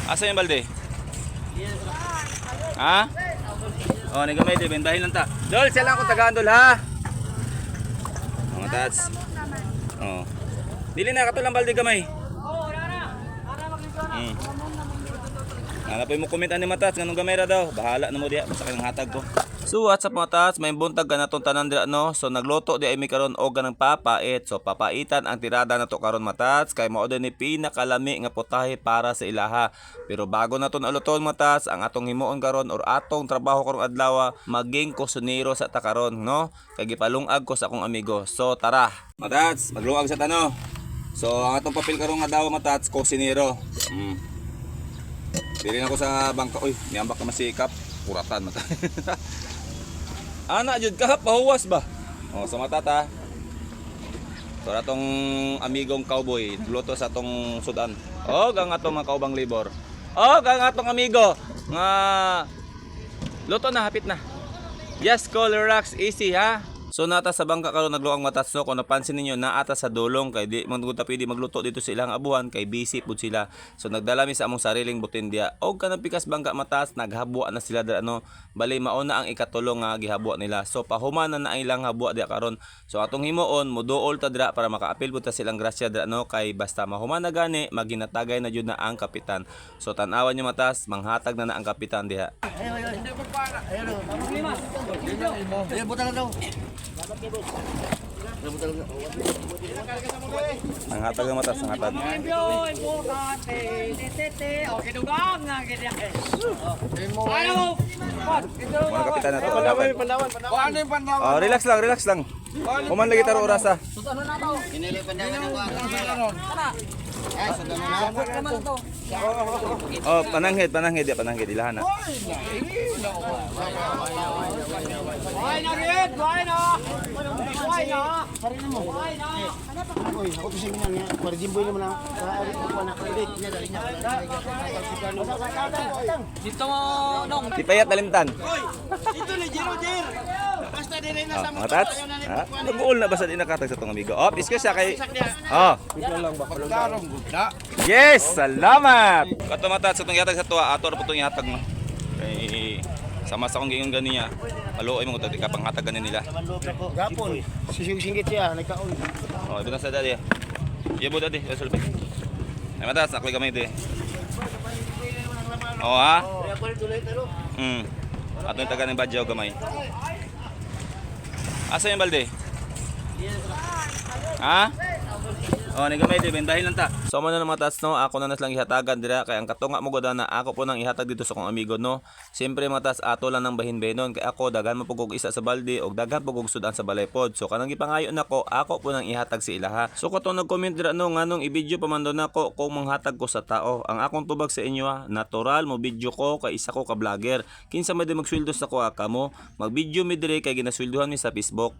Asa yung balde? Ha? Oh, ni gamay di bendahin lang ta. Dol, siya lang akong tagaan, dol, ha. Mga tats. Oh. Dili na kato lang balde gamay. Hanap mo comment ani, matats, nganong gamay ra daw. Bahala na mo diya basta kayong hatag ko. So what's up, mga tats, may buntag ka na tong tanan dira, no. So nagluto di ay mi karon og ganang papait. So papaitan ang tirada na to karon, matats, kay mao ni pinakalami nga putahe para sa ilaha. Pero bago na to naluton, matats, ang atong himuon karon or atong trabaho karong adlaw, maging kusinero sa ta karon, no. Kay gipalungag ko sa akong amigo. So tara. Matats, magluag sa tano. So ang atong papel karong adlaw, matats, kusinero. Dili na ko sa bangka. Uy, niyambak ka masikap. Kuratan mata. Ana jud ka pahuwas ba? Oh, sa mata ta. So atong amigong cowboy nagluto sa atong sudan. Og ang atong mga kaubang libor. Og ang atong amigo nga luto na, hapit na. Yes, call, relax, easy ha. So nata sa bangka karon nagluang matats, no. Kung napansin ninyo, naata sa dulong kay di man gud ta pwede magluto dito sa ilang abuhan kay busy pud sila. So nagdala mi sa among sariling butindia. Og kanang pikas bangka, matas, naghabwa na sila dira, no. Bali mao na ang ikatulo nga gihabwa nila. So pahuman na na ang ilang habwa diya karon. So atong himuon, moduol ta dira para makaapil pud ta silang grasya dira, no, kay basta mahuman na gani maginatagay na jud na ang kapitan. So tan-awan nyo, matas, manghatag na na ang kapitan diha. Ang hatag ng matas, ang hatag. Limpyo, importante, tete, okay, dugang nga ganyan. Ano? Mga kapitan na to. Ang hatag. Oh, relax lang, relax lang. Human lagi taro orasa. Oh, pananghid, pananghid, ya, pananghid ilahan na. Why na rin? Why na? Why na? Why na? Uy, ako to sa inyo nga. Para jimboy naman ang ako na credit niya dali niya. Dito mo, nong. Di payat nalimtan. Ito ni Jero Jer. Basta dire na Oh, mga tats. Ha? Nag-uol na ba sa di nakatag sa tong amigo? Oh, isko siya kay. Oh. Yes, salamat. Kato, matats, atong ihatag sa tuwa, ato ra po itong ihatag mo. Kay sama sa akong giingon ganiya. Maluoy mo kung di ka panghatag ganin nila. Gapon. Sisig singgit siya nagkaon. Oh, ibu na sa dadi. Iya bu dadi, sulpi. Ay matas, ako'y gamay di. Oh ha? Ato yung taga ng badyaw gamay. Asa yung balde? Ha? Oh, ni gamay di bendahin lang ta. So mo na mga tats, no, ako na nas lang ihatagan dira kay ang katunga mo gud na ako po nang ihatag dito sa akong amigo, no. Siyempre, matas, ato lang ng bahin-bahinon kay ako daghan man pud kog isa sa balde og daghan pud kog sudan sa balay pod. So kanang gipangayo nako, ako po nang ihatag sa ilaha. So katong nag-comment dira, no, nganong i-video pa man daw nako kung manghatag ko sa tao. Ang akong tubag sa inyo ha, natural mo video ko kay isa ko ka vlogger. Kinsa man di magsweldo sa kuha kamo, mag-video mi dire kay ginasweldohan mi sa Facebook.